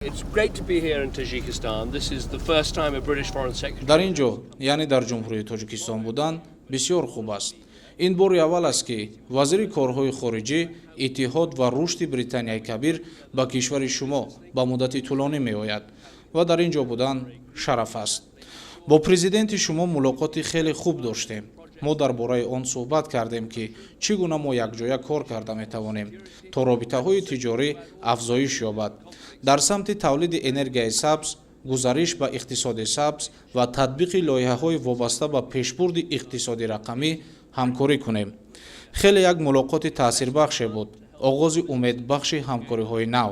It's great to be here in Tajikistan. This is the first time a British Foreign Secretary. Дар ин ҷо, яъне дар Ҷумҳурии Тоҷикистон будан бисёр хуб аст. Ин бори аввал аст, ки вазири корҳои хориҷӣ, иттиҳод ва рушди Британияи Кабир ба кишвари шумо ба муддати тӯлонӣ меояд ва дар ин ҷо будан шараф аст. Бо президенти шумо мулоқоти хеле хуб доштем. Мо дар бораи он суҳбат кардем, ки чӣ гуна мо якҷоя кор карда метавонем, то робитаҳои тиҷорӣ афзоиш ёбад дар самти тавлиди энергияи сабз, гузариш ба иқтисоди сабз ва татбиқи лоиҳаҳои вобаста ба пешбурди иқтисоди рақамӣ ҳамкорӣ кунем. Хеле як мулоқоти таъсирбахше буд, оғози умедбахши ҳамкориҳои нав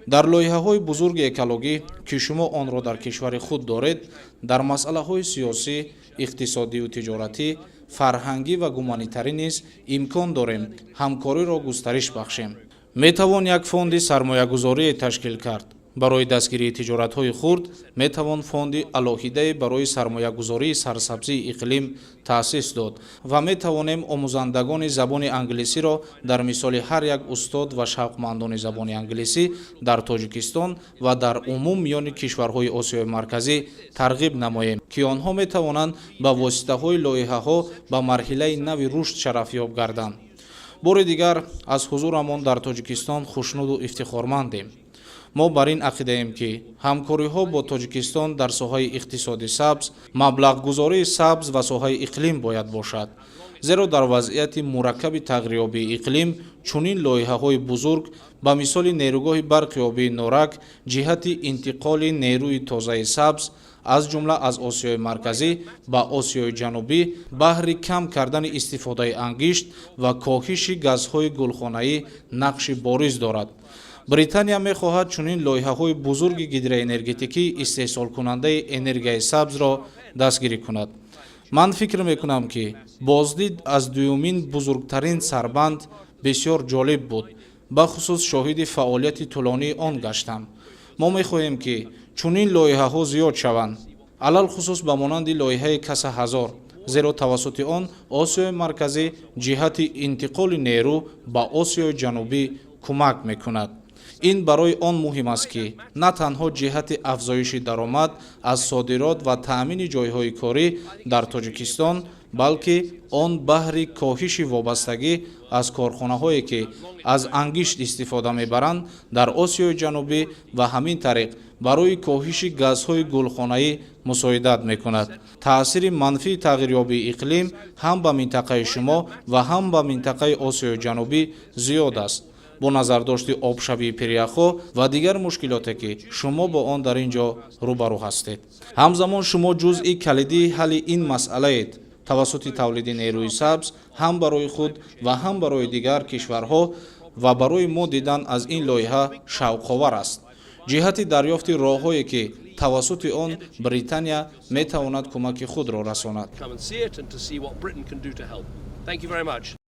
дар лоиҳаҳои бузурги экологӣ, ки шумо онро дар кишвари худ доред, дар масъалаҳои сиёсӣ, иқтисодию тиҷоратӣ, фарҳангӣ ва гуманитарӣ низ имкон дорем ҳамкориро густариш бахшем. Метавон як фонди сармоягузорие ташкил кард барои дастгирии тиҷоратҳои хурд, метавон фонди алоҳидае барои сармоягузории сарсабзии иқлим таъсис дод ва метавонем омӯзандагони забони англисиро дар мисоли ҳар як устод ва шавқмандони забони англисӣ дар Тоҷикистон ва дар умум миёни кишварҳои Осиёи Марказӣ тарғиб намоем, ки онҳо метавонанд ба воситаҳои лоиҳаҳо ба марҳилаи нави рушд шарафёб гарданд. Бори дигар аз ҳузурамон дар Тоҷикистон хушнуду ифтихормандем. Мо бар ин ақидаем, ки ҳамкориҳо бо Тоҷикистон дар соҳаи иқтисоди сабз, маблағгузории сабз ва соҳаи иқлим бояд бошад, зеро дар вазъияти мураккаби тағйирёбии иқлим чунин лоиҳаҳои бузург ба мисоли нерӯгоҳи барқи обии Норак ҷиҳати интиқоли нерӯи тозаи сабз, аз ҷумла аз Осиёи Марказӣ ба Осиёи Ҷанубӣ, баҳри кам кардани истифодаи ангишт ва коҳиши газҳои гулхонаӣ нақши бориз дорад. Британия мехоҳад чунин лоиҳаҳои бузурги гидроэнергетикӣ, истеҳсолкунандаи энергияи сабзро дастгирӣ кунад. Ман фикр мекунам, ки боздид аз дуюмин бузургтарин сарбанд бисёр ҷолиб буд, бахусус шоҳиди фаъолияти тӯлонии он гаштам. Мо мехоҳем, ки чунин лоиҳаҳо зиёд шаванд, алалхусус ба монанди лоиҳаи Каса ҳазор, зеро тавассути он Осиёи Марказӣ ҷиҳати интиқоли нерӯ ба Осиёи Ҷанубӣ кӯмак мекунад. Ин барои он муҳим аст, ки на танҳо ҷиҳати афзоиши даромад аз содирот ва таъмини ҷойҳои корӣ дар Тоҷикистон, балки он баҳри коҳиши вобастагӣ аз корхонаҳое, ки аз ангишт истифода мебаранд дар Осиёи Ҷанубӣ, ва ҳамин тариқ барои коҳиши газҳои гулхонаӣ мусоидат мекунад. Таъсири манфии тағйирёбии иқлим ҳам ба минтақаи шумо ва ҳам ба минтақаи Осиёи Ҷанубӣ зиёд аст, бо назардошти обшавии пиряхҳо ва дигар мушкилоте, ки шумо бо он дар ин ҷо рӯбарӯ ҳастед. Ҳамзамон шумо ҷузъи калидии ҳалли ин масъалаед тавассути тавлиди нерӯи сабз ҳам барои худ ва ҳам барои дигар кишварҳо. Ва барои мо дидан аз ин лоиҳа шавқовар аст ҷиҳати дарёфти роҳҳое, ки тавассути он Британия метавонад кӯмаки худро расонад. Come and see it and to see what Britain can do to help. Thank you very much.